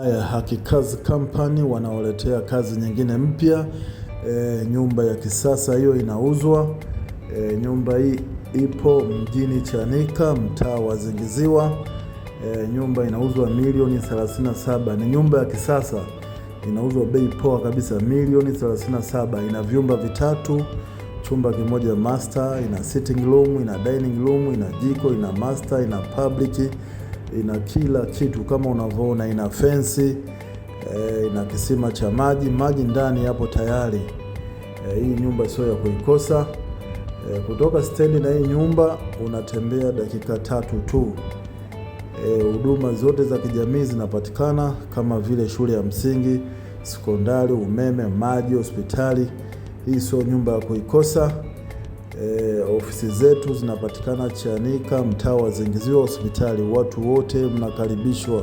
Haya, Hakikazi Company wanaoletea kazi nyingine mpya. Nyumba ya kisasa hiyo inauzwa. Nyumba hii ipo mjini Chanika, mtaa wa Zingiziwa. Nyumba inauzwa milioni 37. Ni nyumba ya kisasa, inauzwa bei poa kabisa, milioni 37. Ina vyumba vitatu, chumba kimoja master, ina sitting room, ina dining room, ina jiko, ina master, ina public, ina kila kitu kama unavyoona, ina fensi ina kisima cha maji, maji ndani yapo tayari. Hii nyumba sio ya kuikosa. Kutoka stendi na hii nyumba unatembea dakika 3 tu. Huduma zote za kijamii zinapatikana kama vile shule ya msingi, sekondari, umeme, maji, hospitali. Hii sio nyumba ya kuikosa. Ofisi zetu zinapatikana Chanika, mtaa wa Zingiziwa hospitali. Watu wote mnakaribishwa.